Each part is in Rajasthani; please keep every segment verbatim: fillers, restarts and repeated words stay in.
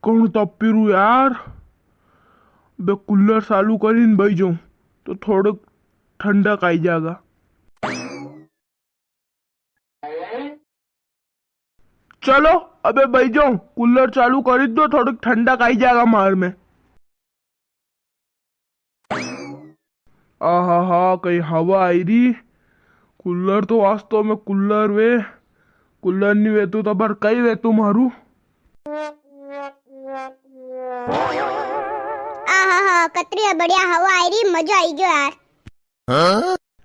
कौन तपी रू यार, बे कूलर चालू करीन बई जाऊं तो थोड़क ठंडक आई जागा। चलो, अबे बई जाऊं, कूलर चालू करी दो, थोड़क ठंडक आई जागा मार में। आहा हा, कई हवा आई री। कूलर तो वास्तव में कूलर वे, कूलर नी वेतु तो अबार कई वेतु मारू। आहा हा, कतरी बढ़िया हवा आई री, मजो आई गयो यार।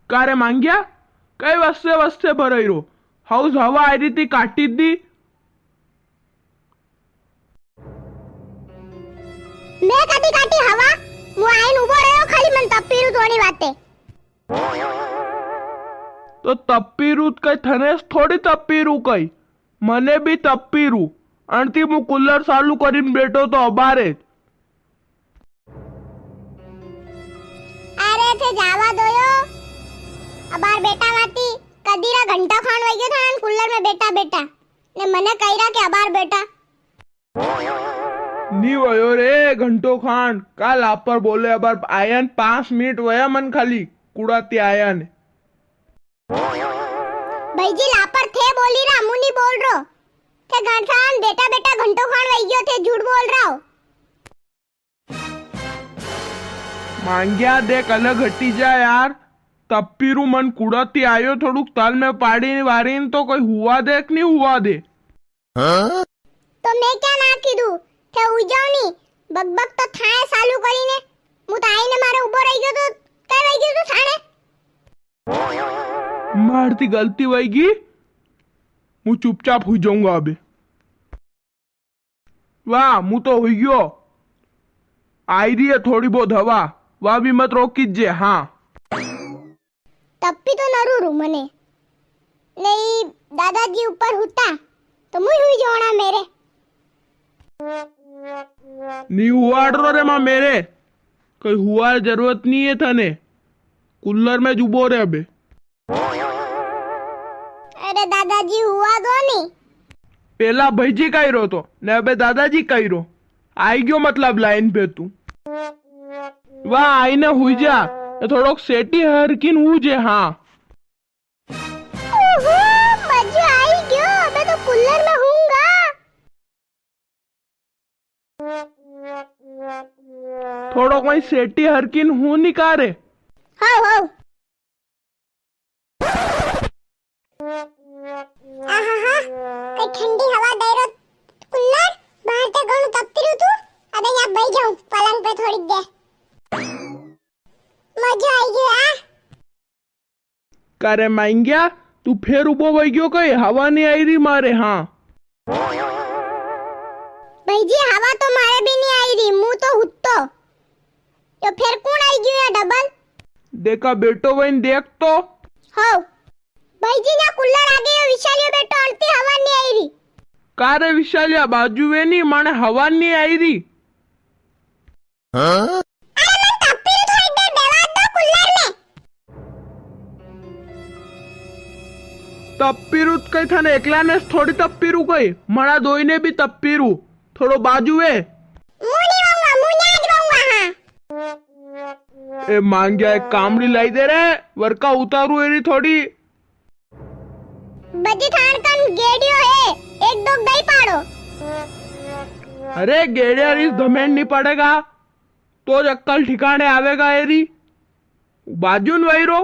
का रे मांग्या, कई वस्ते वस्ते भराई रो? हाउस हवा आई री थी, काटी दी। मैं कदी काटी हवा? मु आईन उबो रह्यो, खाली मन तपी रू थोड़ी वाते। तो तपी रू कई, थने थोड़ी तपी रू कई, मने भी तपी रू। अणती मु कूलर चालू करीन बैठो तो अबारे। अरे थे जावा दो यो। अबार बेटा माती, कदी रा घंटा खान वई गयो था अन कूलर में बेटा बेटा। ने मने कई रा के अबार बेटा। नी वयो रे घंटो खान, का लापर बोले, अबार आयन पांच मिनट वया मन खाली, कुड़ा ते आयन। भाई जी लापर थे बोली रा, मु नी बोल रो। थे घंटा खान बेटा बेटा घंटो खान वई गयो, थे झूठ बोल रा हो। मांग्या देख, अलग हटी जा यार। तप्पी रू मन कुड़ा ती आयो, थोड़ुक तल में पाड़ी वारी न तो कोई हुआ दे कि नी हुआ दे। तो मैं क्या ना कीधु, थे हुई जाओ नी, बकबक तो थाए चालू करी ने। मु तो आई ने मारे उबो रही गयो तो कई वई गयो तो थाने। मारती गलती वई गी, मु चुपचाप हुई जाऊंगा अबे। वाह, मु तो हुई गयो। आई री है थोड़ी बहुत हवा, वा भी मत रोकीजे, हाँ। तप्पी तो नरू रू मने। नहीं, दादाजी ऊपर हुता, तो मुई हुई जोणा मेरे। नी हुआड़ रो रे माँ मेरे, कोई हुआ जरूरत नी है थाने। कूलर में ज उबो रे अबे। अरे दादाजी, हुआ दो नी। पेला भाईजी कई रो तो, ने अबे दादाजी कई रो। आई गयो मतलब लाइन पे तू। वाह, आई ने हुई जा। ये थोड़ोक सेटी हरकिन हुजे, हाँ। ओहो, मजा आई गयो। अबे तो कूलर में हूंगा। थोड़ो कोई सेटी हरकिन हूँ निकारे। हो, हो। आहाहा, कई ठंडी हवा दे रो कूलर, बाहर तो घणो तपती रू तू। अबे यहाँ बैठ जाऊं पलंग पे थोड़ी देर। मजा आई गयो आ। का रे मांग्या, तू फेर उबो वई गयो कई? हवा नी आई री मारे, हाँ। भाईजी, हवा तो मारे भी नी आई री, मु तो हुत्तो। यो फेर कुण आई गयो या डबल? देखा बेटो वईन देख तो। हो। भाईजी, ना कूलर आगे यो विशालियो बेटो, अणती हवा नी आई री। का रे विशालिया, बाजू वे नी, माने हवा नी आई री। हाँ? अरे मन तप्पी रू, थोड़ी देर बेवा दो कूलर में। तप्पी रू कई थाने एकला ने थोड़ी तप्पी रू कई, मना दोई ने भी तप्पी रू, थोड़ो बाजू वे। मु नी वऊंगा, मु न्याज वऊंगा, हाँ। ए मांग्या, एक कामड़ी लाई दे रे, वरका उतारू एरी थोड़ी। बजी थान कन गेड़ियो है, एक दो गई पाड़ो। अरे गेड़िया री धमेंड नी पड़ेगा, तो ज अक्कल ठिकाने आवेगा एरी। बाजू न वई रो,